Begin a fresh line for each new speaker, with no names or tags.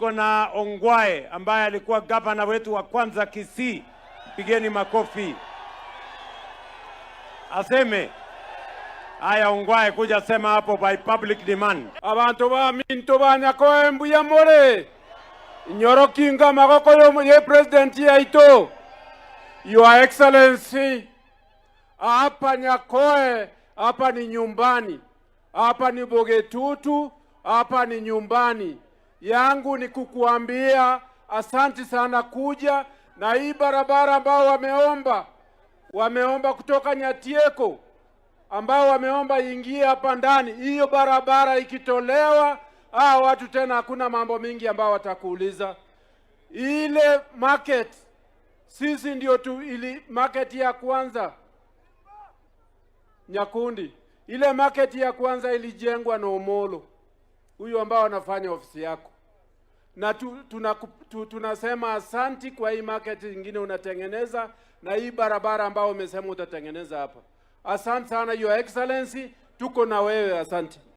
Tuko na Ongwae ambaye alikuwa gavana wetu wa kwanza Kisii. Pigeni makofi. Aseme haya. Ongwae, kuja sema hapo by public demand.
Abantu ba minto banyakoe mbuya more inyorokinga magoko ye president yaito. Your Excellency, hapa Nyakoe, hapa ni nyumbani, hapa ni Bogetutu, hapa ni nyumbani yangu. Ni kukuambia asanti sana kuja na hii barabara ambao wameomba kutoka Nyatieko, ambao wameomba ingie hapa ndani. Hiyo barabara ikitolewa, hao watu tena hakuna mambo mingi ambao watakuuliza. Ile market sisi ndio tu ili market ya kwanza Nyakundi, ile market ya kwanza ilijengwa na Omolo huyu ambao anafanya ofisi yako, na tunasema asanti kwa hii market ingine unatengeneza na hii barabara ambao umesema utatengeneza hapa. Asante sana, Your Excellency, tuko na wewe, asante.